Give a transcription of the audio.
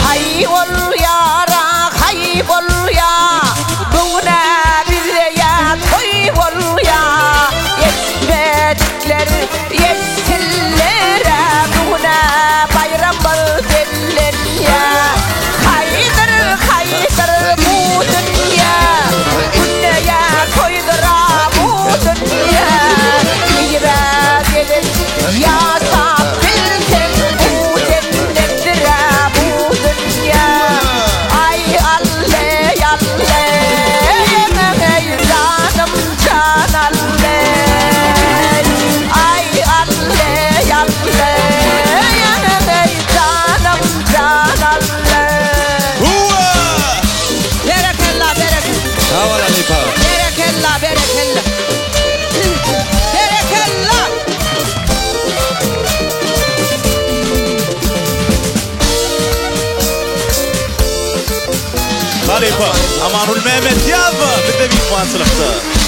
Haý bolýar-a, haý bolýa, Bu gün-ä bizde-ä toý bolýa. Eşitmedikler eşitsinler-ä, Bu gün-ä baýramyz bellenýä. Haýdyr, haýdyr bu dünýä, Günde-ä toýdur-a bu dünýä. Nirä gelip ýaşap bilseň, Bu jennetdir-ä bu dünýä. Aý, alle, alle, eý, janym, jan alle. Aý, alle, alle, eý, janym, jan alle. Huwa! Berekella, berekella. Sag bol halypa. Berekella, berekella. Berekella! Halypa Amanul Mehmetýazowa bizde myhmançylykda.